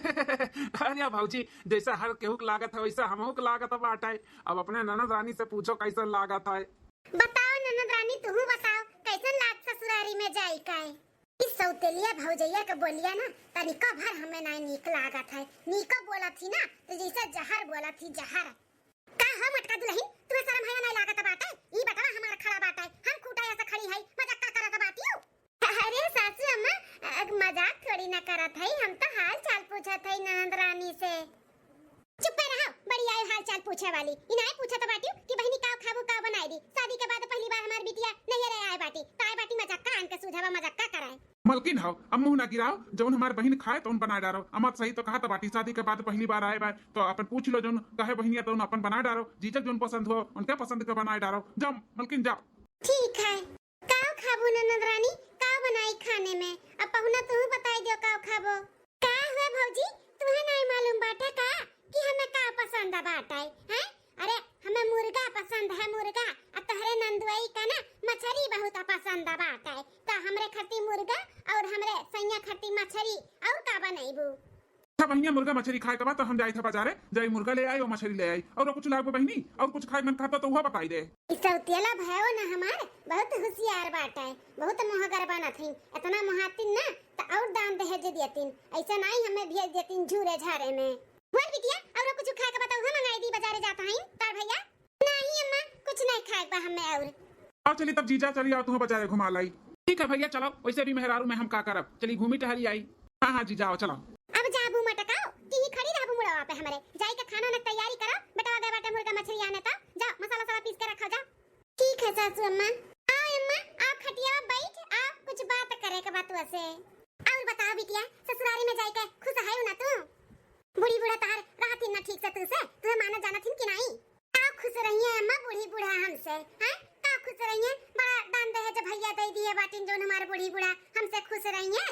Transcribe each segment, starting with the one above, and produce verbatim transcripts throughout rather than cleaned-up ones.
अरे भौजी, जैसा हर केहू के लागत है, वैसा हमहू के लागत बाटे। अब अपने ननद रानी से पूछो, कैसन लागत है। बताओ ननद रानी, तुहू बताओ, कैसन लाग ससुरारी में जाई का? इस सौतेलिया भौजैया के बोलिया ना, तनिको भर हमें ना नीक लागत है। नीको बोलत ही ना, तो जैसे जहर बोलत ही, जहर। का हो मोटका दुलहिन, तुहे सरम हया नाई लागत बाटे? ई बटवा हमार खड़ा बाटे, हम खूटा ऐसे खड़ी है, मजाक का करत बाटियो? अरे सासू अम्मा, अ, मजाक थोड़ी ना करत है, हम तो हाल चाल पूछत है ननद रानी से। चुप्पे रहो, बड़ी आयो हाल चाल पूछे वाली। ई नाई पूछत बाटियो कि बहिनी का खाबू, का बनाई दी। शादी के बाद पहली बार हमार बिटिया नैहरे आए बाटी, तो आए बाटी मजाक का, आन के सुझावा मजाक का कराए। मलकिन हो, अब मुंह ना गिराओ, जौन हमार बहिन खाए तौन बना डारो। अम्मा सही तो कहत बाटी, शादी के बाद पहली बार आए बा, तो अपन पूछ लो जौन कहे बहिनिया तौन अपन बना डारो, जीजक जौन पसंद हो उनके पसंद के बनाए डारो। जाओ मलकिन जाओ। ठीक है। का खाबू ननद रानी, का बनाई खाने में? अब पहुना तू बताई दियो का खाबो। का हुए भौजी, तुहे नाई मालूम बाटे का कि हमें का पसंद बाटे, हैं? अरे, हमें मुर्गा पसंद है, मुर्गा। आ तोहरे नंदुआई का ना मछरी बहुत पसंद बाटे, तो हमरे खातिर मुर्गा और हमरे सैया खातिर मछरी। और का बनैबू? अच्छा बहिनिया, मुर्गा मछरी खाए के बा तो हम जाई था बाजारे, जाई मुर्गा ले आई और मछरी ले आई। और कुछ लागबो बहिनी? और कुछ खाए मन खाता तो वह बताई दे। ई सौतेला भयो ना हमार बहुत होशियार बाटे, बहुत मोहगर बनत ही। इतना मोहातिन ना तो और दान दहेज दियतिन, ऐसा नाई हमें भेज देतिन झूरे झारे में। बोल बिटिया, और कुछ खाए के बताओ, हम मंगाई दी बाजारे जात हई तार भैया। नहीं अम्मा, कुछ नहीं खाए बा हमें और। आओ चली तब जीजा, चली आओ तुम बाजारे घुमा लाई। ठीक है भैया चलो, वैसे भी मेहरारू में हम का करब, चली घूमी टहरी आई। हाँ हाँ जीजा आओ चलो। अब जाबू मटकाओ कि ही खड़ी रहबू मुड़वा पे हमरे, जाई के खाना न तैयारी करो, बेटवा गए बाटे मुर्गा मछली आने तो जाओ मसाला साला पीस के रखो जाओ। ठीक है सासू अम्मा। आओ अम्मा, आओ खटिया बैठ, आओ कुछ बात करे के बात वैसे। और बताओ बिटिया, ससुरारी में जाई के खुश है ना तू? बूढ़ी बूढ़ा तार रहत ही ना ठीक से तू से, तुहे माना जानत हिन कि नाई? का खुश रही है अम्मा बूढ़ी बूढ़ा हमसे, हैं? का खुश रही है? बड़ा दान दहेज भैया दे दिए बाटिन जौन हमारे बूढ़ी बूढ़ा हमसे खुश रही है।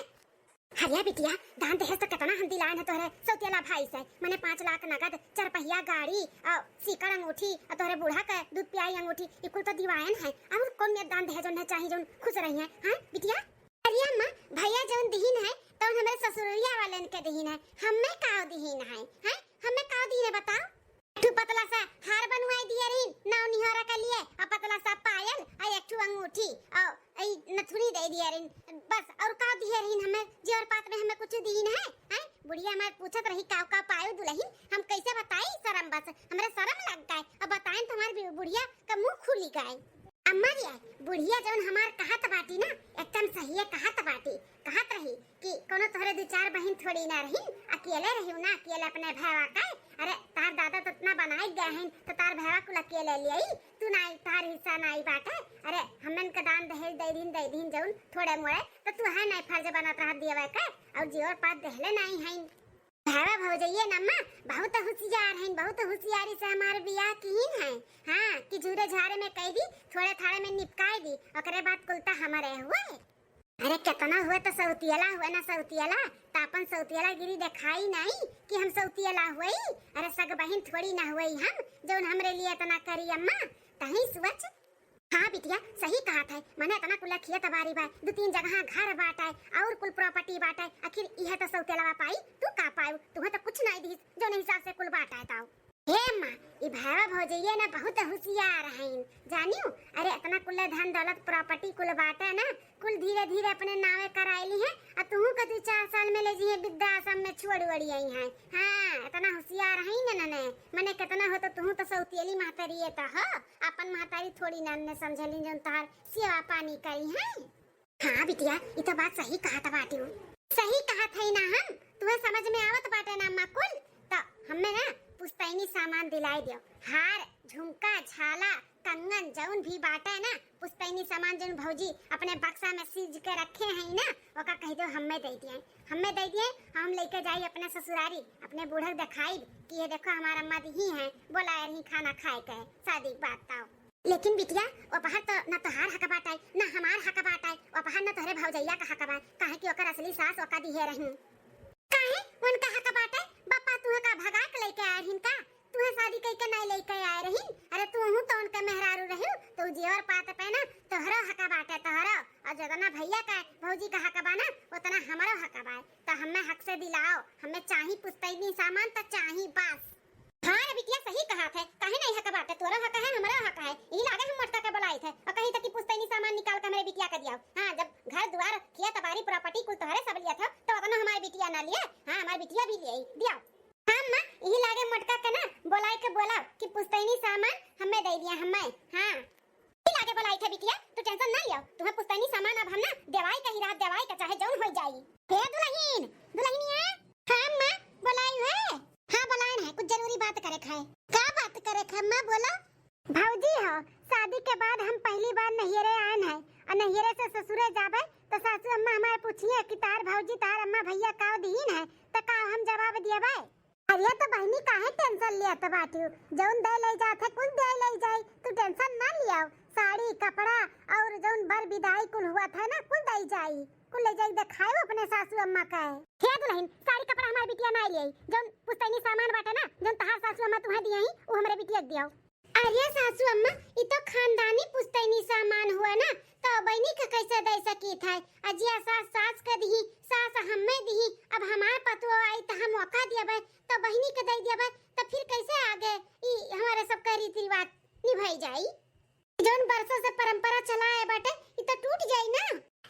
हरिया बिटिया, दान दहेज तो कितना हम दिलाए हैं तोहरे सौतेला भाई से, मने पाँच लाख नगद, चार पहिया गाड़ी, और सीकड़ अंगूठी, और तोहरे बूढ़ा के दूध पियाई अंगूठी, ई कुल तो दिवायन है। और कौन में दान दहेज उन्हें चाहिए जौन खुश रही है, हैं बिटिया? अरे अम्मा, भैया जौन दिहिन है, तौन हमरे ससुरिया वालन के दिहिन है, हमें काव दिहिन है, हैं? हमें काव दिहिन है बताओ? एक ठो पतला सा हार बनवाई दिए रही, नाव निहोरा के लिए, और पतला सा पायल, और एक ठो अंगूठी, और ई नथुनी दे दिए रही, बस। और काव दिए रही हमें? जेवर पात में हमें कुछ दिहिन है, हैं? बुढ़िया हमार पूछत रही काव काव पायो दुलहिन, हम कैसे बताई? शरम बस, हमरे शरम लग गए। अब बताएं तो हमार बु-, बुढ़िया का मुंह खुली गए। अम्मा जी, बुढ़िया जौन हमार कहत बाटी ना, एकदम सहिए कहत बाटी। कहत रही कि कोनो तोहरे दू चार बहिन थोड़ी ना रही, अकेले रही ना, अकेले अपने भैवा का। अरे तार दादा तो इतना बनाई गए हैं, तो तार भैवा कुल अकेले ले आई, तू ना आई, तार हिस्सा ना आई बाटे। अरे हमन के दान दहेज दे दिन, दे दिन जौन थोड़े मोड़े, तो तू है नहीं फर्ज बनत रह दिए के, और जेवर पात देहले नहीं है। भैवा भौजैया न अम्मा बहुत होशियार हैं, बहुत होशियारी से हमार बियाह किहिन है। हाँ, कि झूरे झारे में कह दी, थोड़े थाड़े में निपकाई दी, ओकरे बाद कुलता हमारे हुए। अरे कितना हुए तो सौतियला हुए ना सौतियला, तो अपन सौतियला गिरी दिखाई नहीं कि हम सौतियला हुई। अरे सग बहिन थोड़ी ना हुई हम, जौन हमरे लिए इतना करी अम्मा, तही सोच। हाँ बिटिया, सही कहत है, मने इतना कुल्ला खेत बारी बा, दू तीन जगह घर बाटे, और कुल property बाटे, आखिर इहे तो सौतेलवा पाई, तू का पाऊ? तुहे तो कुछ नहीं दिस, जौन हिसाब से कुल बाटे ताऊ। हे अम्मा, ई भैवा भौजैया ना बहुत होशियार हैं, जानियो? अरे इतना कुल्ला धन दौलत property कुल बाटे ना, कुल धीरे धीरे अपने नावे कराए ली है, आ तुहू के दू चार साल में ले जिहे वृद्धाश्रम में छोड़ वड़ी आई हैं। हाँ, इतना होशियार हैं ना, ना, ना, मने कितना हो तो तुहू तो सौतियली महतारी है तो हो, अपन महतारी थोड़ी ना ने समझली जौन तोहार सेवा पानी करी है। हाँ बिटिया, ई तो बात सही कहत बाटियो। सही कहत है ना हम, तुहे समझ में आवत बाटे ना अम्मा कुल, तो हमें ना पुश्तैनी सामान दिलाई दियो, हार, झुमका, झाला, कंगन, जौन भी बाटे ना पुश्तैनी सामान जौन भौजी अपने बक्सा में सीज के रखे हैं ना, ओका कह दो हमें दे दिए, हमें दे दिए, हम लेके जाई अपने ससुरारी, अपने बूढ़क दिखाई कि ये देखो हमार अम्मा दिही हैं, बोला रही खाना खाए के शादी के बाद ताऊ। लेकिन बिटिया, वो पहाड़ तो ना तोहार हक बाटे, ना हमार हक बाटे, वो पहाड़ ना तोहरे भौजैया का हक बा, काहे कि ओकर असली सास ओका दिहे रही। काहे? उनका हक बाटे, बापा तुहे का भगा के लेके आए रहिन का? तुहे शादी कई के नहीं लेके आए रहिन? अरे तू हूँ तो उनके मेहरारू रही, तो उ जेवर पात पे ना तोहरो हक बाटे, तोहरो। और जितना भैया का, भौजी का हक बा ना, उतना हमरो हक बा। तो हमें हक से दिलाओ, हमें चाही पुस्तैनी सामान तो चाही बस। हाँ रे बिटिया, सही कहा थे, काहे नहीं हक बाटे, तोरो हक है, हमरो हक है। यही लागे हम मोटका के बोलाई थे और कही थे कि पुस्तैनी सामान निकाल के हमरे बिटिया के दियाओ। हाँ, जब घर द्वार, खेत बारी, प्रॉपर्टी कुल तोहरे सब लिया था, तो उतना हमारे बिटिया ना लिए। हाँ, हमारे बिटिया भी लिए, दियाओ। हाँ अम्मा, यही लागे मोटका के ना बोलाई के बोला कि पुस्तैनी सामान हमें दे दिया, हमें। हाँ, यही लागे बोलाई थे बिटिया, तू टेंशन ना लियो, तुम्हें पुस्तैनी सामान अब हम ना देवाई का ही रहा, देवाई का चाहे जौन हो जाई। हे दुल्हन, दुल्हनिया। हाँ अम्मा, बोलाई है। हाँ, बोलाइन है, कुछ जरूरी बात करे खाए। का बात करे खा अम्मा, बोलो। भौजी हो, शादी के बाद हम पहली बार नैहरे आएन है, और नैहरे से ससुरे जाबे तो सासू अम्मा हमारे पूछिए कि तार भौजी, तार अम्मा भैया का दीन है, तो का हम जवाब दियबे? अरे तो बहनी, काहे टेंशन लियत बाटियो, जौन दे ले जात है कुल दे ले जाई, तू टेंशन ना लियाओ। साड़ी कपड़ा और जौन बर विदाई कुल हुआ था ना, कुल दे जाई, कुल ले जाई देखाओ अपने सासू अम्मा का। हे दुल्हन, साड़ी कपड़ा हमार बिटिया ना ले आई, जौन पुस्तैनी सामान बाटे ना, जौन तहार सासू अम्मा तुम्हें दिए ही, वो हमरे बिटिया के दियाओ। अरे सासू अम्मा, ई तो खानदानी पुस्तैनी सामान हुआ ना, तो बहनी के कैसे दे सकी था? अजिया सास, सास के दिही, सास हमें दिही, अब हमार पतुआ आई तो हम ओका दियबे, तो बहनी के दे दियबे, तो फिर कैसे आगे ई हमारे सब के रीति रिवाज निभाई जाई? जौन बरसों से परंपरा चला है बाटे, ई तो टूट जाई ना।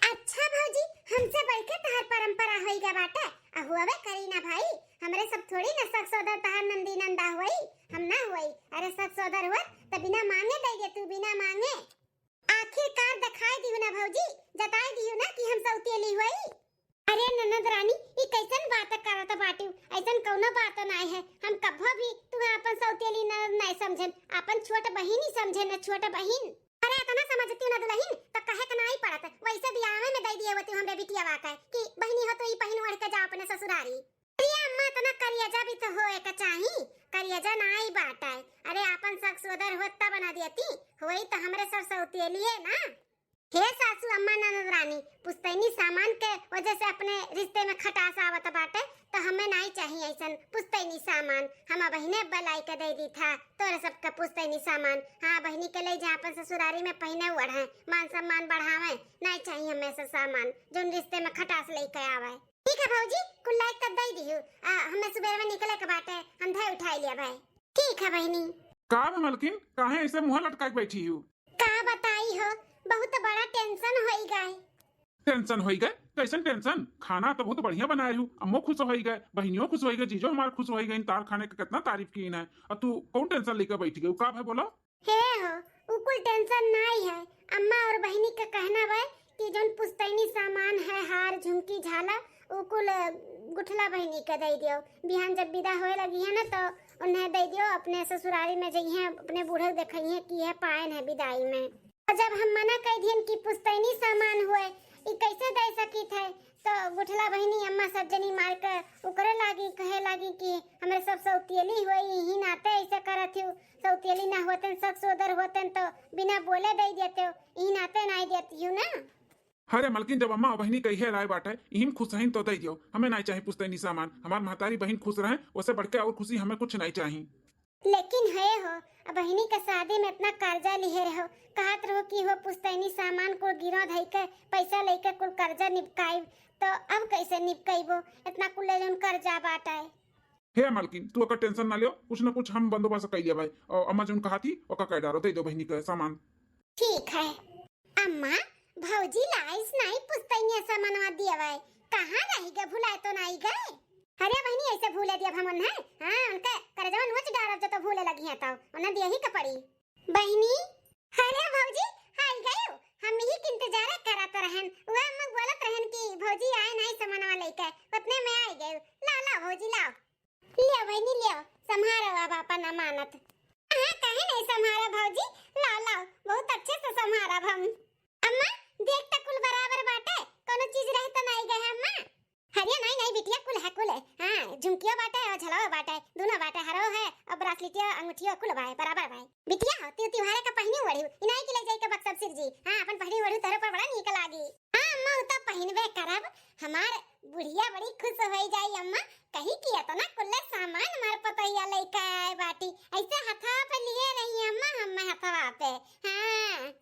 अच्छा भौजी, हमसे बढ़ के तहार परंपरा होई गए बाटे। आ हुआवे करी ना भाई, हमरे सब थोड़ी ना सक सोदर तहार नंदी नंदा होई, हम ना होई। अरे सक सोदर हुआ तो बिना मांगे दे दे तू, बिना मांगे। आखिरकार दिखाई दियो ना भौजी, जताई दियो ना कि हम सौतेली होई। अरे ननद रानी, ई कैसन बात करत बाटू? ऐसन कौनो बात नाय है। हम कभो भी तुम्हें अपन सौतेली ननद नाय समझेन, अपन छोट बहिन ही समझेन, छोट बहिन। अरे इतना समझती ना दुल्हन, तो कहे के नाई पड़त। वैसे बियाहे में दे दिए होती हमरे बिटिया के कि बहिनी हो तो ई पहिन ओढ़ के जाओ अपने ससुरारी। अरे अम्मा, इतना करियजा भी तो होए के चाही, करियजा नाई बाटे। अरे अपन सक सोदर होत तब ना देती, होई तो हमरे सब सौतेलिए ना। हे सासू अम्मा ननद रानी, पुस्तैनी सामान के वजह से अपने रिश्ते में खटास आवत बाटे, तो हमें नाई चाहिए ऐसन पुस्तैनी सामान। हम बहिने बलाई के दे दी था तोरे सबके पुस्तैनी सामान। हाँ, बहिनी के ले जा अपन ससुरारी में पहिने ओढ़े, मान सम्मान बढ़ावे, नाई चाहिए हमें से सामान जौन रिश्ते में खटास लेके आवे। ठीक है भौजी, कुल लाइक तब दे दिहु, आ, हमें सुबह में निकले के बाटे, हम धे उठाई लिया भाई। ठीक है बहिनी। का बे मलकिन, काहे ऐसे मुंह लटका के बैठी हूँ? का बताई हो, बहुत बड़ा टेंशन होई गए। टेंशन होई गए? कैसन टेंशन? खाना तो बहुत बढ़िया बनाए हूँ, अम्मो खुश होई गए, बहनियों खुश होई गए, जीजो हमार खुश होई गए, तार खाने के कितना तारीफ की ना। और तू कौन टेंशन लेकर बैठी गई? का है बोलो? हे हो, उ कुल टेंशन नाई है। अम्मा और बहिनी का कहना बा कि जौन पुस्तैनी सामान है, हार, झुमकी, झाला, उ कुल, अ, गुठला बहिनी के दे दियो। बिहान जब विदा होए लगी है ना, तो उन्हें दे दियो, अपने ससुरारी में जइहें, अपने बूढ़े देखइहें कि यह पायन है विदाई में। और जब हम मना कर दियन कि पुस्तैनी सामान हुए, ई कैसे दे सकित है, तो गुठला बहिनी अम्मा सब जनी मार के ओकरे लागी, कहे लागी कि हमरे सब सौतेली होई, यही नाते ऐसे करत हूँ, सौतेली ना होतन, सक सोदर होतन तो बिना बोले दे देते हो, यही नाते नाई देती हूँ ना। अरे मलकिन, जब अम्मा बहिनी कहिए लाए बाटे, इहिम खुश हईन तो दे दियो, हमें नाई चाही पुस्तैनी सामान, हमार महतारी बहिन खुश रहें, ओसे बढ़ के और खुशी हमें कुछ नाई चाही। लेकिन है हो, अब बहिनी के शादी में इतना कर्जा लिहे रहो, कहत रहो कि हो पुस्तैनी सामान कुल गिरो धई के पैसा लेके कुल कर्जा निपकाइब, तो अब कैसे निपकाइबो? इतना कुल ले जौन कर्जा बाटे। हे मालकिन, तू ओकर टेंशन ना लियो, कुछ ना कुछ हम बंदोबस्त कर लिया भाई। और अम्मा जौन कहा थी, ओकर कह डारो, दे दो बहिनी के सामान। ठीक है। अम्मा, भौजी लाइस नाई पुस्तैनिया सामानवा दियवै, कहाँ रहि गए, भुलाए तो नाई गए? अरे बहिनी, ऐसे भूले दिया हम उन्हें? हाँ, उनके करजवा नोच डारब जो तो भूले लगी हैं तो, उन्हें दिया ही का पड़ी। बहिनी, अरे भौजी, आई गयो, हम ही के इंतजार करत रहन, वह अम्मा बोलत रहन कि भौजी आए नाई सामानवा लेके, उतने में आई गयो। लाओ, लाओ भौजी, लाओ। लियो बहिनी, लियो, संभारो अब अपन अमानत। हाँ, काहे नहीं संभारो भौजी, लाओ, लाओ, बहुत अच्छे से संभारब हम। अम्मा, देख त कुल बराबर बाटे, कोनो चीज रह त नाई गए अम्मा? अरे नाई, नाई बिटिया, कुल है, कुल है। हाँ, झुमकियो बाटे और झलवा बाटे, दोनों बाटे, हरो है और ब्रासलेटियो, अंगूठियो कुल बाय, बराबर बाय। बिटिया हो, तू तिहारे का पहिनी ओढ़ू, इनाई के ले जाई के बक्सब सिर जी। हाँ, अपन पहिनी ओढ़ू, तोरे पर बड़ा नीक लागी। हाँ अम्मा, उ त पहिनबे करब, हमार बुढ़िया बड़ी खुश होई जाई अम्मा, कही कि इतना कुल्ले सामान हमार पतोहिया लेके आए बाटी, ऐसे हथवा पे लिए रही अम्मा, हमें हथवा पे। हाँ,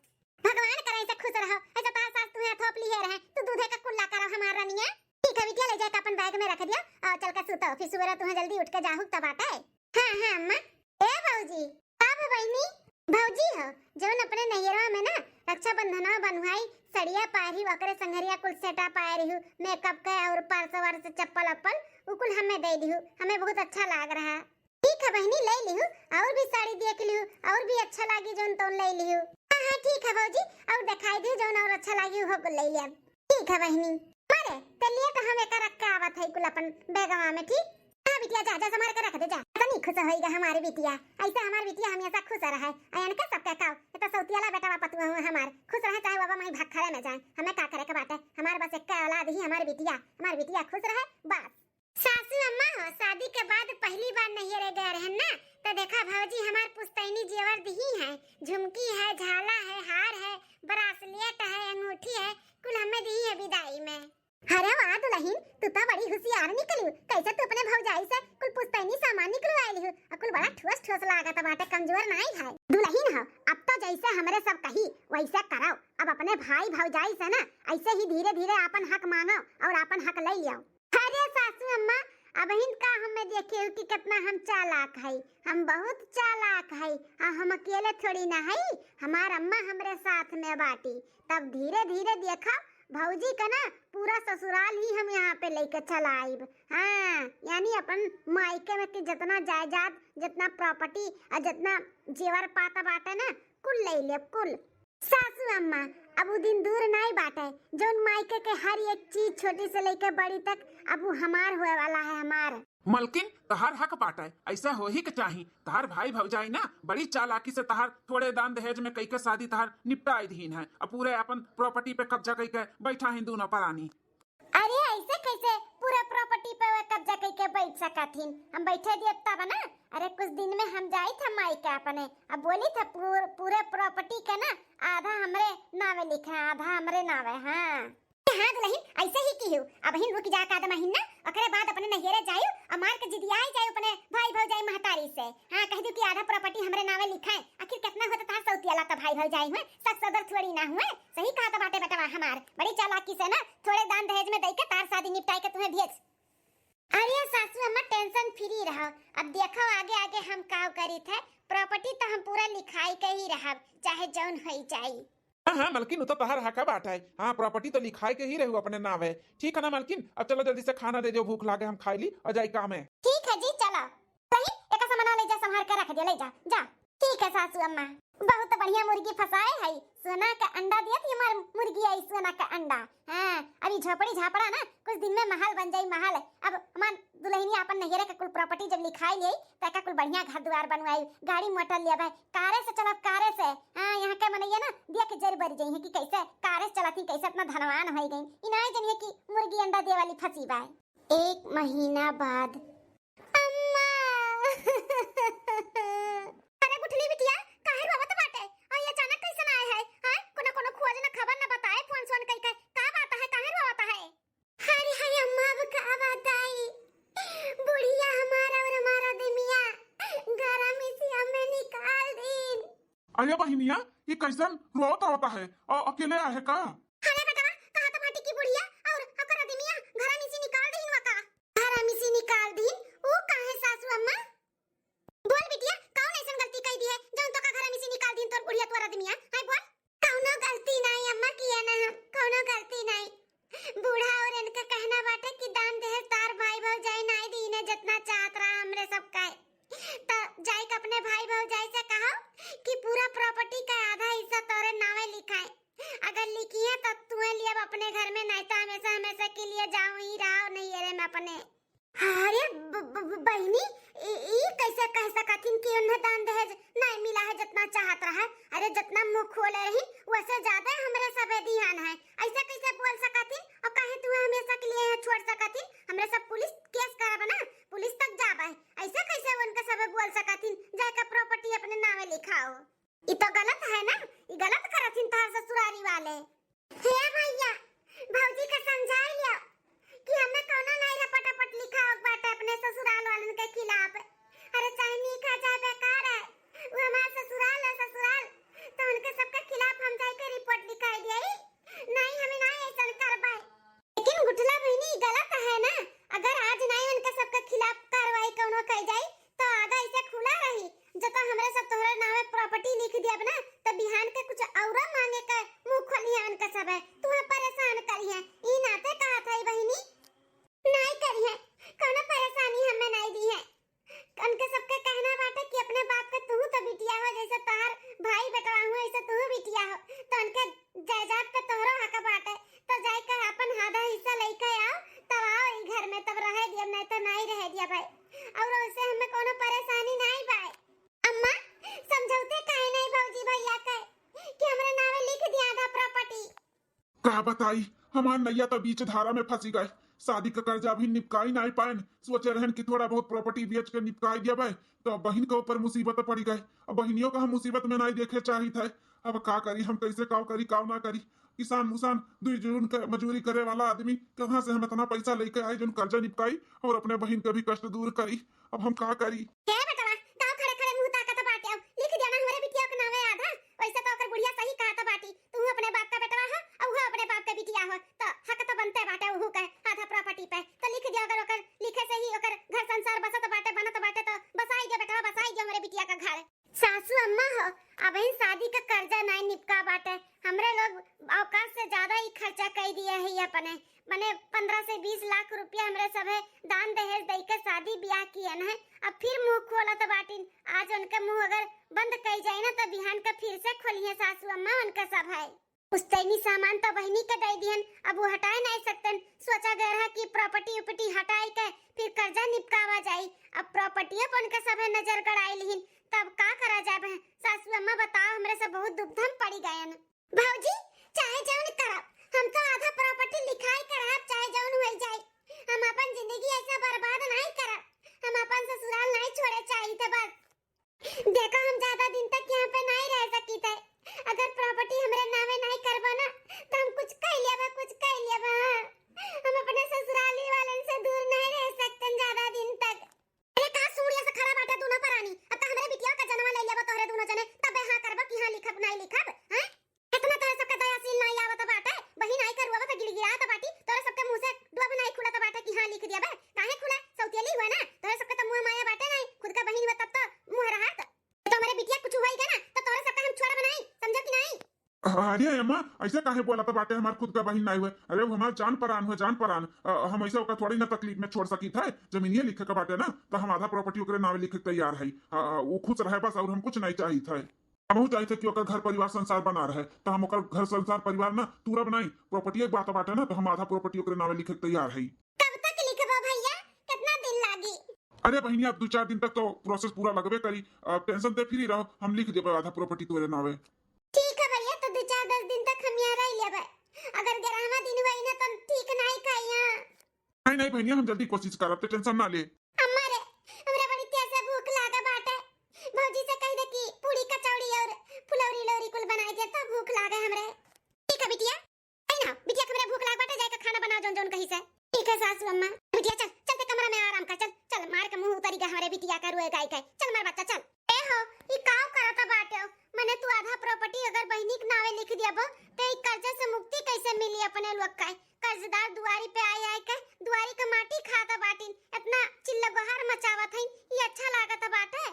तू तो फिर सुबेरा तुहे जल्दी उठ के जाहू तब बाटे। हाँ, हाँ, अम्मा। ए भौजी, का भा बहिनी? भौजी हो, जौन अपने नैहरवा में ना रक्षाबंधनवा बन्हवाई, सड़िया पाए रही, ओकरे संघरिया कुल सेटा पाए रही, मेकअप के और पर्स वर्स, चप्पल अप्पल, उ कुल हमें दे दिहू, हमें बहुत अच्छा लाग रहा। ठीक है बहिनी, ले लिहू, और भी साड़ी देख लिहू, और भी अच्छा लागी जौन तौन ले लिहू। हाँ, हाँ, ठीक है भौजी, और दिखाई दिहू जौन और अच्छा लागी उहो कुल ले लिया। ठीक है बहिनी। अरे, ते लिए तो हम एका रख के आवत है कुल अपन बैगवा में, ठीक? हाँ बिटिया, जा, जा, संभाल के रख दे, जा। तनी खुश होइगा हमारी बिटिया, ऐसे हमारी बिटिया हमेशा खुश रहे। अयन के सबके काव, ये तो सौतियाला बेटा पतुआ हुआ हमार, खुश रहे चाहे बाबा माई भखरे में जाए, हमें का करे के बाटे, हमार बस एक औलाद ही हमारी बिटिया, हमारी बिटिया खुश रहे बस। सासू अम्मा हो, शादी के बाद पहली बार नैहरे गए रहन ना, तो देखा भौजी हमार पुश्तैनी जेवर दिही है, झुमकी है, झाला है, हार है, ब्रासलेट है, अंगूठी है, कुल हमें दिही है विदाई में। अरे वाह दुलहिन, तू तो बड़ी होशियार निकलू। कैसे तू अपने भौजाई से कुल पुश्तैनी सामान निकलवाए लिहू? अ कुल बड़ा ठोस ठोस लागत बाटे, कमजोर नाई है। दुलहिन हो, अब तो जैसे हमरे सब कही वैसे करो। अब अपने भाई भौजाई से ना ऐसे ही धीरे धीरे आपन हक मांगो और आपन हक ले लियो। अरे सासू अम्मा, अबहिन का हमें देखे हो कि कितना हम चालाक है। हम बहुत चालाक है। हाँ, हम अकेले थोड़ी ना है, हमार अम्मा हमरे साथ में बाटी। तब धीरे धीरे देखा भौजी का ना पूरा ससुराल ही हम यहाँ पे लेके चलाइब। हाँ, यानी अपन मायके में के जितना जायदाद, जितना प्रॉपर्टी और जितना जेवर पाता बाटे ना, कुल ले लेब, कुल। सासू अम्मा, अब उ दिन दूर नाई बाटे, जौन मायके के हर एक चीज छोटी से लेके बड़ी तक अब उ हमार होए वाला है, हमार। मलकिन, तहार हक बाटे, ऐसा हो ही के चाही। तहार भाई भौजाई ना बड़ी चालाकी से तहार थोड़े दान दहेज में कई के शादी तहार निपटाई दीन है, अब पूरे अपन प्रॉपर्टी पे कब्जा कई के बैठा ही दोनों परानी। अरे, ऐसे कैसे पूरा प्रॉपर्टी पे वे कब्जा कई के बैठ सकत हिन? हम बैठे दिए तब ना। अरे, कुछ दिन में हम जाई था माई के अपने, अब बोली था पूर-, पूरे प्रॉपर्टी के ना आधा हमरे नावे लिखे, आधा हमरे नावे। हाँ। हाँ दुलहिन, ऐसे ही की हूँ। अबहिन रुक जा का दो महीना, ओकरे बाद अपने नैहरे जायु और मार के जिदियाई जायु अपने भाई भौजाई महतारी से। हाँ, कह दू कि आधा प्रॉपर्टी हमरे नावे लिखाए। आखिर कितना होता तार सौतियाला तो भाई भौजाई हुए, सब सदर थोड़ी ना हुए। सही कहा तो बाटे बेटवा हमार, बड़ी चालाकी से ना थोड़े दान दहेज में दई के तार शादी निपटाई के तुम्हें भेज। अरे सासू अम्मा, टेंशन फ्री रहो, अब देखो आगे आगे हम का करी थे। प्रॉपर्टी तो हम पूरा लिखाई के ही रहब, चाहे जौन होई जाई। हाँ, हाँ, मलकिन, उ तो तहार हक बाटे। हाँ, प्रॉपर्टी तो लिखाए के ही रहू अपने नावे। ठीक है ना मलकिन, अब चलो जल्दी से खाना दे दो, भूख लागे, हम खाई ली और जाई काम है। ठीक है जी, चलो। सही, एका सामान ले जा, संभाल के रख दियो, ले जा, जा। ठीक है सासू अम्मा, बहुत बढ़िया मुर्गी फंसाए है, सोना का अंडा दिया थी हमार मुर्गी आई, सोना का अंडा। हाँ, अभी झोपड़ी झापड़ा ना, कुछ दिन में महल बन जाई महल। अब हमार दुलहिनिया अपन नैहरे के कुल प्रॉपर्टी जब लिखाई ले, त का कुल बढ़िया घर दुआर बनवाई, गाड़ी मोटर लिया भाई, कारे से चलब, कारे से। हाँ, यहाँ के मनैया ना दिया के जर बरी जाई है कि कैसे कारे से चलत ही, कैसे इतना धनवान हो गई। इनाए जनिए कि मुर्गी अंडा दे वाली फंसी बा। एक महीना बाद। अम्मा! अरे गुठली बिटिया, काहे रोवत बाटे? और ये अचानक कैसन आए है? हाँ, कोनो कोनो खोज न खबर न बताए, फोन सोन कई के। का बात है, काहे रोवत है? अरे हाय अम्मा, अब का बताई? बुढ़िया हमारा और हमारा दिमिया घरा में से हमें निकाल दीन। अरे बहिनिया, ये कैसन रोवत आवता है? और अकेले आहे का? अरे बेटवा, कहा तो बाटी की बुढ़िया और ओकर आदमिया घरा में से निकाल दीन वा का? घरा में से निकाल दीन? ऊ काहे सासू अम्मा? बोल बिटिया, कौन ऐसन गलती कई दी है जौन तो का घरा में से निकाल दीन तोर बुढ़िया तोर आदमिया? हाय बोल। कौनो गलती नहीं अम्मा, किया ना हम, कौनो गलती नहीं। बूढ़ा और इनका कहना बाटे कि दान दहेज तार भाई भौजाई नाई दीने, जितना चाहत रहा हमरे सब का। त जाई के अपने भाई भौजाई से कहो कि पूरा प्रॉपर्टी का आधा हिस्सा तोरे नावे लिखाए। अगर लिखिए तो तुए लिए अब अपने घर में, नहीं तो हमेशा हमेशा के लिए जाओ ही रहो नैहरे में अपने। अरे ब-, ब-, ब-, बहिनी, ई, ई कैसे कह सकथिन कि उन्हें दान दहेज नहीं मिला है, जितना चाहत रहा? अरे जितना मुंह खोले रही, वैसे ज्यादा हमरे सबे दिहान है। ऐसा कैसे बोल सकथिन? और कहे तू हमेशा के लिए यहाँ छोड़ सकथिन? हमरे सब पुलिस केस करब ना, पुलिस तक जाब है। ऐसा कैसे उनके सबे बोल सकथिन, जाके प्रॉपर्टी अपने नामे लिखाओ? ई तो गलत है ना, ई गलत करथिन तहार ससुरारी वाले। हे भैया, भौजी का समझाई लियो कि हमें कौनो नाई रपट रपट लिखा हो बाटे अपने ससुराल वालन के खिलाफ। अरे चाहे नीक है चाहे बेकार है, वो हमार ससुराल है ससुराल, तो उनके सबके खिलाफ हम जाके रिपोर्ट लिखाई दिए। नहीं, हमें ना ऐसा करबे। लेकिन गुठला बहिनी गलत है ना, अगर आज नहीं उनके सबके कुछ औरा मांगे के मुँह खोलिहैं उनके सभे, तुहैं परेशान करिहैं। ई नाते कहत हई बहिनी, नाहीं करिहैं, कौनो परेशानी हमें नाहीं दिहैं। उनके सबके कहना बाटे कि अपने बाप के तुहू तो बिटिया हो, जैसे तोहार भाई बेटवा हुआ, ऐसे तुहू बिटिया हो, तो उनके जायदाद पे तोहरो हक बाटे, तो जाइके अपन आधा हिस्सा लेके आओ, तब आओ ई घर में, तब रहे दिया, नाहीं तो नाहीं रहे दिया भाई। और वैसे हमें कौनो परेशानी नाहीं बाय। अम्मा, समझौते काहे नाहीं भौजी भैया के कि हमरे नावे लिख दिया आधा प्रॉपर्टी? का बताई, हमार नैया तो बीच धारा में फंसी गए। शादी का कर्जा भी निपकाई नाहीं पाएन। सोचे रहन कि थोड़ा बहुत प्रॉपर्टी बेच के निपकाई देबे, तो अब बहिन के ऊपर मुसीबत पड़ी गए। अब बहिनियों का हम मुसीबत में नाहीं देखे चाहित है। अब का करी हम, कैसे काव करी, काव ना करी। किसान मुसान, दुई जून के मजूरी करे वाला आदमी, कहाँ से हम इतना पैसा लेके आई जोन कर्जा निपकाई और अपने बहिन के भी कष्ट दूर करी? अब हम का करी? हे बेटवा, काव खड़े खड़े मुँह ताकत बाटे? लिख दिया ना हमरे बिटिया के नावे आधा। वैसे तो ओकर बुढ़िया सही कहत बाटी, तू अपने बाप का बेटवा हो और वो अपने बाप के बिटिया हो, तो हक तो बनते बाटे उहू के आधा प्रॉपर्टी पे। तो लिख दिया, अगर ओकर लिखे से ही ओकर घर संसार बसत बाटे, बनत बाटे, तो बसाई दियो बेटवा, बसाई दियो हमरे बिटिया का घर। सासू अम्मा हो, अबहिन शादी का कर्जा नाहीं निपका बाटे। हमरे लोग औकात से ज्यादा ही खर्चा कई दिए है अपने, मने पन्द्रह से बीस लाख रुपया हमरे सभे दान दहेज दई के शादी ब्याह कियन है। अब फिर मुँह खोलत बाटिन। आज उनके मुँह अगर बंद कई जाई ना, तो बिहान का फिर से खोलिहैं सासू अम्मा उनके सभे। पुश्तैनी सामान तो बहिनी के दे दिहन, अब वो हटाए नाहीं सकतन। सोचा गए रहा कि प्रॉपर्टी उपटी हटाए के फिर कर्जा निपकावा जाई। अब प्रॉपर्टियों पर उनके सभे नजर गड़ाई लिहिन, तब का करा जाए बहन? सासू अम्मा बताओ, हमरे से बहुत दुविधा में पड़ी गयन। भौजी, चाहे जौन करब, हम तो आधा प्रॉपर्टी लिखाई कराब, चाहे जौन होई जाई। हम अपन जिंदगी ऐसा बर्बाद नाहीं करब, हम अपन ससुराल नाहीं छोड़े चाहित है बस। देखो, हम ज्यादा दिन तक यहाँ पे नाहीं रह सकित है। अगर प्रॉपर्टी हमरे नावे नाहीं करबो ना, तो हम कुछ कह लेबे, कुछ कह लेबे। हाँ, हम अपने ससुराली वालन से दूर नाहीं रह सकतन ज्यादा दिन तक। अरे, का सूड़िया से खड़ा बाटे दूनो परानी? अब तो हमरे बिटिया का जनवा ले लेबो तोहरे दूनो जने, तबे हाँ करबो कि हाँ लिखब, नाहीं लिखब, हैं? इतना तोहरे सबके दयाशील नाहीं आवत बाटे। बहिन आई के रोवत गिड़गिड़ात बाटी, तोहरे सबके मुँह से डोब नाहीं खुलत बाटे कि हाँ लिख दिया बे। काहे खुला? सौतेली हुआ ना, तोहरे सबके तो मुँह माया बाटे नाहीं, खुद का बहिन हुआ तब तो मुँह रहत। तो हमरे बिटिया कुछ हुआ ही ना, तो तोहरे सबके हम छोड़ब नाहीं, समझो कि नाहीं? अरे अम्मा, ऐसे काहे बोलत बाटे? हमार खुद का बहिन नाहीं हुए। अरे, वो हमार जान परान हुए, जान परान। अ, हम ऐसे ओका थोड़ी ना तकलीफ में छोड़ सकित है। जमीनिया लिखे का बाटे ना, तो हम आधा प्रॉपर्टी ओकरे नावे लिखे के तैयार है। अ, अ, वो खुश रहे बस, और हम कुछ नाहीं चाहित है। हमहू चाहित है कि ओकर घर परिवार संसार बना रहे, तो हम ओकर घर संसार परिवार ना तूरब नाहीं। प्रॉपर्टी एक बात बाटे ना, तो हम आधा प्रॉपर्टी ओकरे नावे लिखे के तैयार है। कब तक लिखबो भैया, कितना दिन लागी? अरे बहिनी, अब दो चार दिन तक तो प्रोसेस पूरा लगबे करी। अब टेंशन ते फ्री रहो, हम लिख देबे आधा प्रॉपर्टी तोरे नावे। ठीक है भैया, तो दो चार दस दिन तक हम यहाँ रह लेबे। अगर ग्यारहवाँ दिन हुई ना, तो हम ठीक नाहीं खाई यहाँ। नहीं, नहीं बहिनिया, हम जल्दी कोशिश करब, ते टेंशन ना ले। अम्मा रे, हमरा बड़ी तेज से भूख लागा बाटे। भौजी से कह दे कि पूरी कचौड़ी और फुलौरी लौरी कुल बनाई दे, तो भूख लागे हमरे। ठीक है बिटिया, है ना, बिटिया के हमरे भूख लाग बाटे, जाके खाना बना जौन जौन कहीं से। ठीक है सासू अम्मा। बिटिया चल, चल ते कमरा में आराम कर, चल, चल, मार के मुँह उतरी गा हमरे बिटिया का रोए गाय के। चल मार बच्चा, चल। ए हो, ई काव करत बाटे हो? मने तू आधा प्रॉपर्टी अगर बहिनी के नावे लिख दियाबो, ते ई कर्जा से मुक्ति कैसे मिली अपने लोग का? कर्जदार दुआरी पे आए आए के दुआरी के माटी खात बाटिन, इतना चिल्ला गुहार मचावत हईन, ई अच्छा लागत बाटे?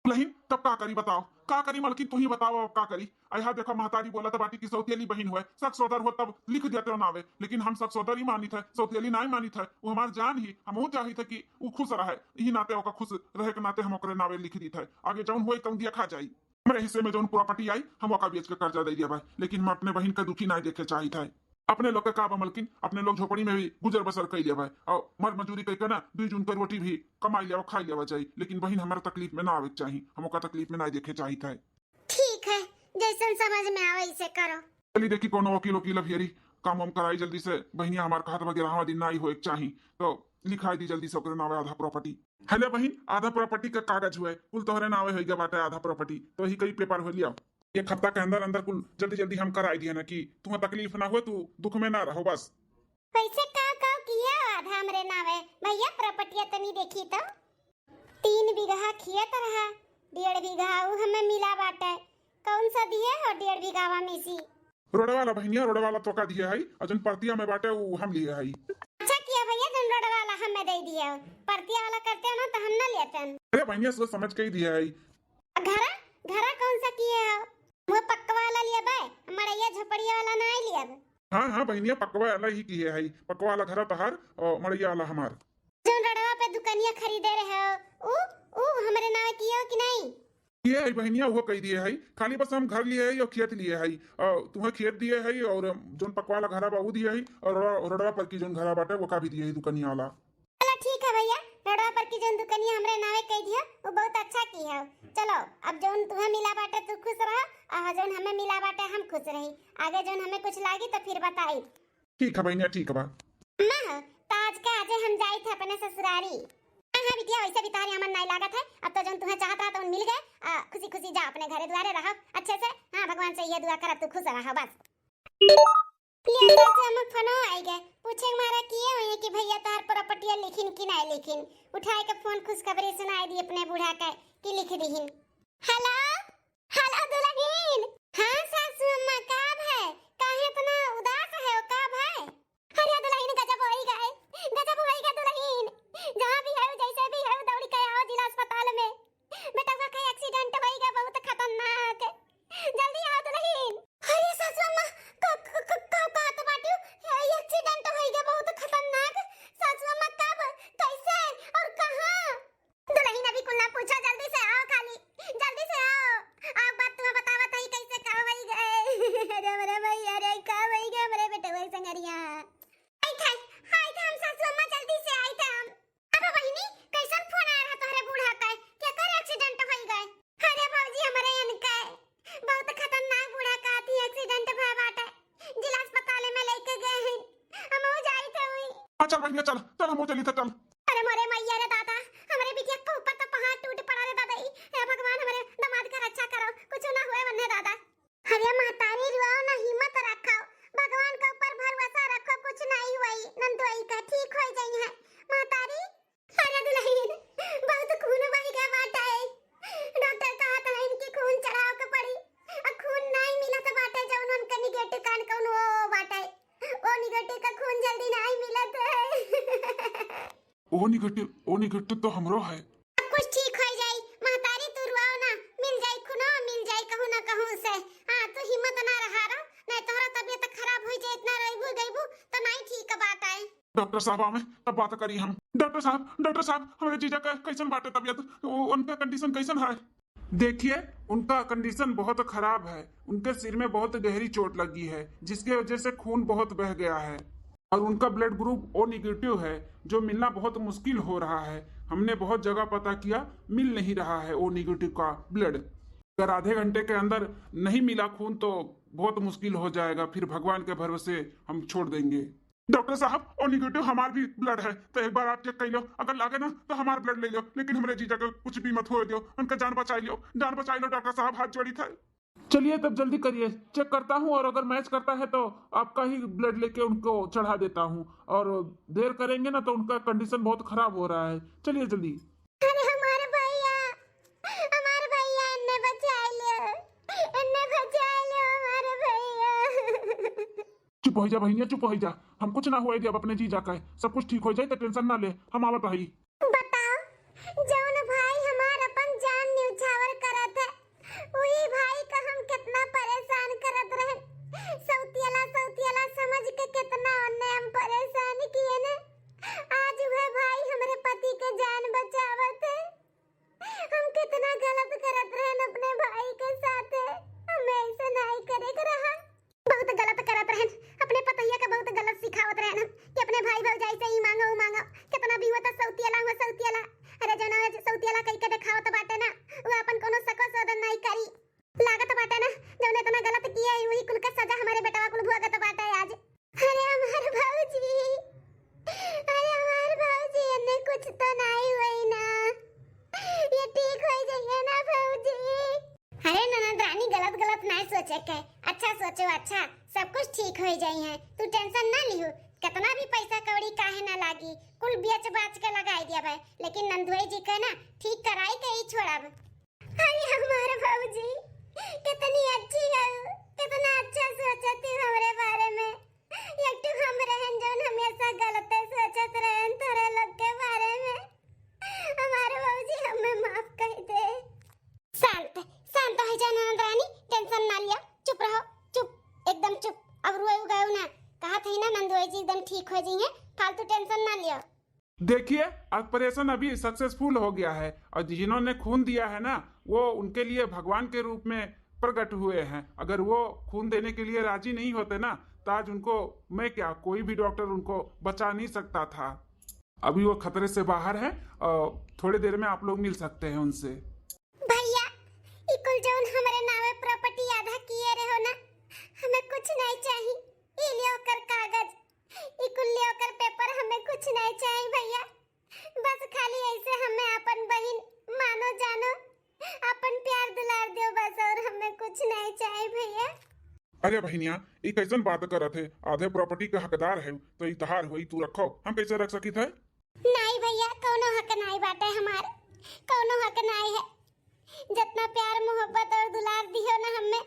दुलहिन, तब का करी बताओ, का करी मलकिन, तू ही बताओ अब का करी। अहा देखो महतारी बोलत बाटी कि सौतेली बहिन होए, सक सोदर हो तब लिख देते हो नावे, लेकिन हम सक सोदर ही मानित है, सौतेली नाहीं मानित है। वो हमार जान ही, हमहू चाहित है कि वो खुश रहे, यही नाते ओका खुश रहे के नाते हम ओकरे नावे लिख दीत है। आगे जौन होई तौन देखा जाई। हमरे हिस्से में जौन प्रॉपर्टी आई, हम ओका बेच के कर्जा दे दिया भाई, लेकिन हम अपने बहिन का दुखी नाहीं देखे चाहित है। अपने लोग के का बा मलकिन, अपने लोग झोपड़ी में भी गुजर बसर कई लेबे और मर मजूरी कई के ना दुई जून के रोटी भी कमाई लेवा, खाई लेवा जाई, लेकिन बहिन हमारे तकलीफ में ना आवे के चाही, हम ओका तकलीफ में ना देखे चाहित है। ठीक है, जैसन समझ में आवे इसे करो। चली देखी कोनो वकील वकील अभियरी काम वाम कराई जल्दी से, बहिनिया हमार कहत बा ग्यारहवाँ दिन ना आई होए के चाही, तो लिखाई दी जल्दी से ओकरे नावे आधा प्रॉपर्टी। हेले बहिन, आधा प्रॉपर्टी का कागज हुए, कुल तोहरे नावे होई गया बाटे आधा प्रॉपर्टी, तो ही कई पेपर हो लिया। एक हफ्ता के अंदर अंदर कुल जल्दी जल्दी हम कराई दिया ना कि तुम्हें तकलीफ ना हो, तू दुख में ना रहो बस। पैसे का का किया आधा हमरे नावे? भैया प्रॉपर्टिया तनी देखी तो। तीन बीघा खेत रहा, डेढ़ बीघा ऊ हमें मिला बाटे। कौन सा दिए हो डेढ़ बीघावा में सी? रोडे वाला बहिनिया, रोडे वाला तोका दिए हई, और जौन परतिया में बाटे ऊ हम लिए हई। अच्छा किया भैया, जौन रोडे वाला हमें दे दिए हो, परतिया वाला करते हो ना तो हम ना लेतन। अरे बहिनिया, सोच समझ के ही दिए हई। घरा, घरा कौन सा किए हो? वो पक्का वाला लिया बा पड़िया वाला ना आइली अब? हाँ, हाँ बहिनिया, पकवा वाला ही किहे हई, पकवा वाला घरा तहार, अ, मड़ैया वाला हमार। जौन रड़वा पे दुकनिया खरीदे रहे हो, उ, उ हमरे नावे किहे हो कि नहीं? किहे हई बहिनिया, उहो कही दिहे हई, खाली बस हम घर लिए हई और खेत लिए हई, अ, तुहें खेत दिहे हई और जौन पकवा वाला घरा बा उ दिहे हई और र-, रड़वा पर की जौन घरा बाटे वो का भी दिहे हई दुकनिया वाला। चलो ठीक है भैया, रड़वा पर की जौन दुकनिया हमरे नावे कही दियो, वो बहुत अच्छा किहे हो। चलो, अब जौन तुहें मिला बाटे तू खुश रहो, और जौन हमें मिला बाटे हम खुश रही। आगे जौन हमें कुछ लागी तो फिर बताई। ठीक है बहिनिया, ठीक बा। अम्मा हो, तो आज का आजे हम जाई थे अपने ससुरारी। हाँ, हाँ बिटिया, वैसे भी तोहरे हमन नाई लागत है। अब तो जौन तुहें चाहत रहा तो उन मिल गए। आ, खुशी खुशी जा अपने घरे दुआरे रहो अच्छे से। हाँ, भगवान से ये दुआ करब तू खुश रहो बस। लिया सासू अम्मा फोनो आई गए, पूछे मारा किहे हुई कि भैया तोहर प्रॉपर्टिया लिखिन कि नाई लिखिन। उठाए के फोन खुशखबरी सुनाई दी अपने बूढ़ा के कि लिख दीहिन। हेलो, हेलो दुलहिन। हाँ सासू अम्मा, का भय? काहे इतना उदास है, का भय? अरे दुलहिन, गजब होई गए, गजब होई गए दुलहिन। जहाँ भी है, जैसे भी है, दौड़ी के आओ जिला अस्पताल में। बेटवा के एक्सीडेंट होई गए, बहुत खतरनाक। जल्दी आओ दुलहिन। अरे सासू अम्मा, का, का, का, का कहत बाटियो? ये एक्सीडेंट होई गए, बहुत खतरनाक। सासू अम्मा, कब, कैसे और कहाँ? दुलहिन अभी कुल ना पूछो, जल्दी से आओ खाली, जल्दी से आओ। आओ, बात तुम्हें बतावत हई कैसे का होई गए। अरे हमरे भैया रे, का होई गए हमरे बेटवा संगरिया। आई थे, आई थे हम सासू अम्मा, जल्दी से आई थे हम। अब बहिनी, कैसन फोन आया रहा तोहरे बूढ़ा का? केकर एक्सीडेंट होई गए? अरे भौजी, हमरे इनके बहुत खतरनाक बूढ़ा का थी एक्सीडेंट भय बाटे, जिला अस्पताल में लेके गए हैं। हम हो जाई थे हुई। हाँ, चल बहिनिया, चल, चल, हम चली थे, चल। अरे मोरे मैया रे दादा, हमरे बिटिया के ऊपर तो पहाड़ टूट पड़ा रे दादा। हे भगवान, हमरे दामाद का रक्षा करो, कुछ ना हुए वन्ने दादा। अरे महतारी रुआओ ना, हिम्मत रखो, भगवान के ऊपर भरोसा रखो, कुछ नहीं हुई, नंदुआई का ठीक हो जाई है महतारी। अरे दुलहिन, बहुत खून बही गए बाटे, डॉक्टर कहत हईन कि खून चढ़ाव के पड़ी, आ खून नहीं मिलत बाटे, जौन उनके निगेटिव कान कौन वो बाटे, वो निगेटिव का खून जल्दी नहीं मिलत है। ओ निगेटिव, ओ निगेटिव तो हमरो है। सब कुछ ठीक हो जाई, महतारी तू रुआओ ना, मिल जाई खुनो, मिल जाई कहूँ ना कहूँ से। हाँ, तू हिम्मत ना रहा रो, नहीं तोहरा तबियत खराब हो जाए, इतना रोइबू गइबू तो नहीं ठीक बात आए। डॉक्टर साहब आवे तब बात करी हम। डॉक्टर साहब, डॉक्टर साहब, हमरे जीजा का कैसन बाटे तबियत? उ-, उनका कंडीशन कैसन है? देखिए, उनका कंडीशन बहुत खराब है। उनके सिर में बहुत गहरी चोट लगी है, जिसके वजह से खून बहुत बह गया है और उनका ब्लड ग्रुप ओ निगेटिव है, जो मिलना बहुत मुश्किल हो रहा है। हमने बहुत जगह पता किया, मिल नहीं रहा है ओ निगेटिव का ब्लड। अगर आधे घंटे के अंदर नहीं मिला खून तो बहुत मुश्किल हो जाएगा, फिर भगवान के भरोसे हम छोड़ देंगे। डॉक्टर साहब, ओ निगेटिव हमार भी ब्लड है, तो एक बार आप चेक कर लो, अगर लागे ना तो हमार ब्लड ले लो, लेकिन हमरे जीजा के कुछ भी मत हो दियो, उनका जान बचाई लो, जान बचाई लो डॉक्टर साहब, हाथ जोड़ी थे। चलिए तब जल्दी करिए, चेक करता हूँ और अगर मैच करता है तो आपका ही ब्लड लेके उनको चढ़ा देता हूँ, और देर करेंगे ना तो उनका कंडीशन बहुत खराब हो रहा है। चलिए जल्दी। अरे हमारे भैया, हमारे भैया, इन्ने बचा लो, इन्ने बचा लो हमारे भैया। चुप हो जा बहिनिया, चुप हो जा, हम कुछ ना हुए दिया अपने जीजा का, सब कुछ ठीक हो जाए तो टेंशन ना ले, हम आवत हई। बताओ, जौन भाई हमार अपन जान न्यौछावर करत है, वही भाई का हम कितना परेशान करत रहे। सौतियला, सौतियला समझ के कितना ओन्ने हम परेशान किए ने। आज वह भाई हमरे पति के जान बचावत है। हम कितना गलत करत रहन अपने भाई के साथ, हमें ऐसे नहीं करे के रहा। बहुत गलत करत रहन, अपने पतोहिया के बहुत गलत सिखावत रहन हम कि अपने भाई भौजाई से ई मांगो, ऊ मांगो। कितना भी हुआ तो सौतियला हुआ, सौतियला। अरे जौन आज सौतियला कई के देखावत बाटे ना, वो अपन कोनो सको सोदन नहीं करी। लागत बाटे ना, जौन इतना गलत किए है, वही कुल के सजा हमारे बेटवा कुल भुगत बाटे आज। अरे हमार भौजी, अरे हमार भौजी, एन्ने कुछ तो नहीं हुई ना, ये ठीक हो जाइए ना भौजी। अरे ननद रानी, गलत गलत नहीं सोचे के, अच्छा सोचो, अच्छा, सब कुछ ठीक हो जाई है, तू टेंशन ना लिहो। कितना भी पैसा कौड़ी काहे ना लागी, कुल बेच बाच के लगाई दिया भाई, लेकिन नंदुआई जी के ना ठीक कराई के ही छोड़ब। अरे हमार भौजी, कितनी अच्छी है, कितना अच्छा सोचती है हमरे बारे में। एक तो हम रहन जौन हमेशा गलत सोचत रहन तोरे लोग के बारे में। हमार भौजी हमें माफ कर दे। शांत, शांत हो जा ननद रानी, टेंशन ना लिया, चुप रहो, चुप, एकदम जी एकदम ठीक हो जाइए, फालतू टेंशन ना लियो। देखिए, ऑपरेशन अभी सक्सेसफुल हो गया है और जिन्होंने खून दिया है ना, वो उनके लिए भगवान के रूप में प्रकट हुए हैं। अगर वो खून देने के लिए राजी नहीं होते ना, तो आज उनको, मैं क्या, कोई भी डॉक्टर उनको बचा नहीं सकता था। अभी वो खतरे से बाहर है और थोड़ी देर में आप लोग मिल सकते हैं उनसे। भैया, ई कुल जौन हमरे नावे प्रॉपर्टी आधा किए रहो ना, हमें कुछ नहीं चाही। ई लियो ओकर कागज, ई कुल लियो ओकर पेपर, हमें कुछ नहीं चाही भैया। बस खाली ऐसे हमें अपन बहिन मानो जानो, अपन प्यार दुलार दियो बस, और हमें कुछ नहीं चाही भैया। अरे बहिनिया, ई कैसन बात करत है? आधे प्रॉपर्टी के हकदार है, तो ई तहार होई, तू रखो, हम कैसे रख सकित है? नाई भैया, कौनो हक नाई बाटे हमार, कौनो हक नाई है। जितना प्यार, मोहब्बत और दुलार दियो ना हमें,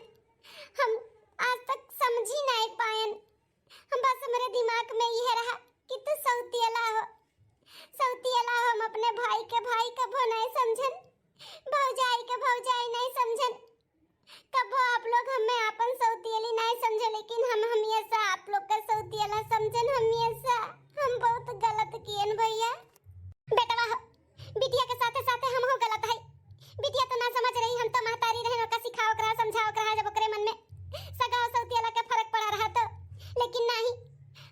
हम आज तक समझी नाई पायन। हम बस, हमरे दिमाग में इहे रहा कि तू सौतियला हो, सौतियला हो। हम अपने भाई के भाई कभो नाई समझन, भौजाई के भौजाई नाई समझन। कबो आप लोग हमें आपन सौतियली नाई समझे, लेकिन हम हमेशा आप लोग का सौतियला समझन, हमेशा। हम बहुत गलत कियन भैया। बेटवा हो, बिटिया के साथे साथे हमहू गलत है। बिटिया तो ना समझ रही, हम तो महतारी रहे, ओका सिखाओ, ओकरा समझाओ, ओकरा जब ओकरे मन में सगा और सौतियला के फर्क पड़ा रहा तो। लेकिन नहीं,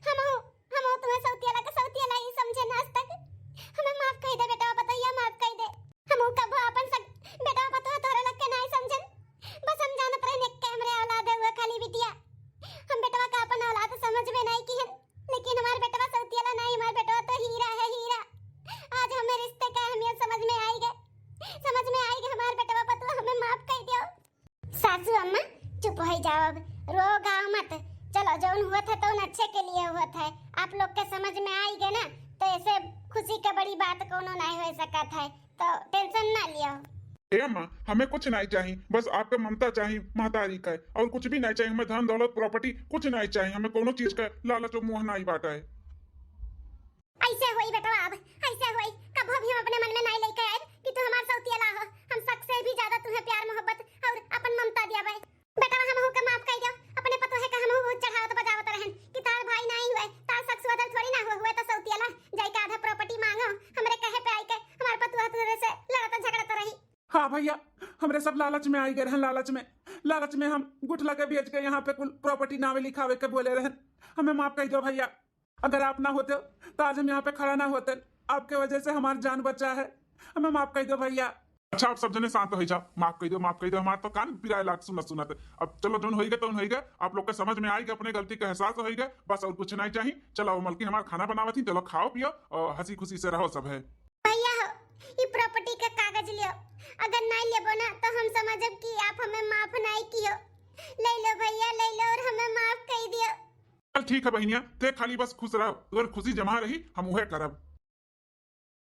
हमहू, हमहू तुम्हें सौतियला के सौतियला ही समझे ना आज तक। हमें माफ कर दे बेटवा, बतैया माफ कर दे। हमहू कबो अपन सग-, बेटवा पतोह तोहरे लग के नाई समझन। बस हम जानत रहन एक के हमरे औलाद है, हुआ खाली बिटिया। हम बेटवा का अपन औलाद समझ में नाई किहन, लेकिन हमार बेटवा सौतियला नाई, हमार बेटवा तो हीरा है, हीरा। आज हमें रिश्ते का अहमियत समझ में आई गए, समझ में आई गए हमार बेटवा पतोह, हमें माफ कर दियो। सासू अम्मा, चुप हो जाओ, अब रो गाओ मत। चलो, जौन हुआ था तौन अच्छे के लिए हुआ था। आप लोग के समझ में आई गए ना, तो ऐसे खुशी का बड़ी बात कौनो नहीं हो सकत है, तो टेंशन ना लियो। ए अम्मा, हमें कुछ नहीं चाहिए, बस आपका ममता चाहिए महतारी का, और कुछ भी नहीं चाहिए हमें, धन दौलत प्रॉपर्टी कुछ नहीं चाहिए हमें, कोनो चीज का लालच और मोह नहीं बाटा है। ऐसे होई बेटवा, अब ऐसे होई, कभो भी हम अपने मन में नहीं लेके आए कि तू हमार सौतियला हो। हम शक से भी ज्यादा तुम्हें प्यार मोहब्बत और अपन ममता दिया बाई। बेटवा, हमहू के माफ कर दो, अपने पतोहे का हमहू बहुत चढ़ावत बजावत रहन कि तार भाई नहीं हुए, तार शक से बदल थोड़ी ना हुए, हुए तो सौतियला, जाई के आधा प्रॉपर्टी मांगो, हमरे कहे पे आई के हमार पतोह तोरे से लड़त झगड़त रही। हाँ भैया, हमरे सब लालच में आई गए रहन, लालच में, लालच में हम गुठला के बेच के यहाँ पे कुल प्रॉपर्टी नावे लिखावे के बोले रहन। हमें माफ कर दो भैया, अगर आप ना होते तो आज हम यहाँ पे खड़ा ना होते। आपके वजह से हमार जान बचा है, हमें माफ कर दो भैया। अच्छा, आप सब जने शांत हो जाओ, माफ कर दो, माफ कर दो, हमार तो कान पिराए लाग सुनत सुनत। अब चलो, जौन होइगा तौन होइगा, आप लोग के समझ में आइगा, अपने गलती का एहसास होइगा, बस और कुछ नहीं चाहिए। चलो, वो मलकिन हमार खाना बनावत ही, चलो खाओ पियो और हंसी खुशी से रहो सब है। भैया हो, ई प्रॉपर्टी का कागज लियो, अगर नहीं लेबो ना तो हम समझब कि आप हमें माफ नहीं कियो। ले लो भैया, ले लो और हमें माफ कर दियो। चल ठीक है बहिनिया, ते खाली बस खुश रह, तोर खुशी जमा रही, हम उहे करब।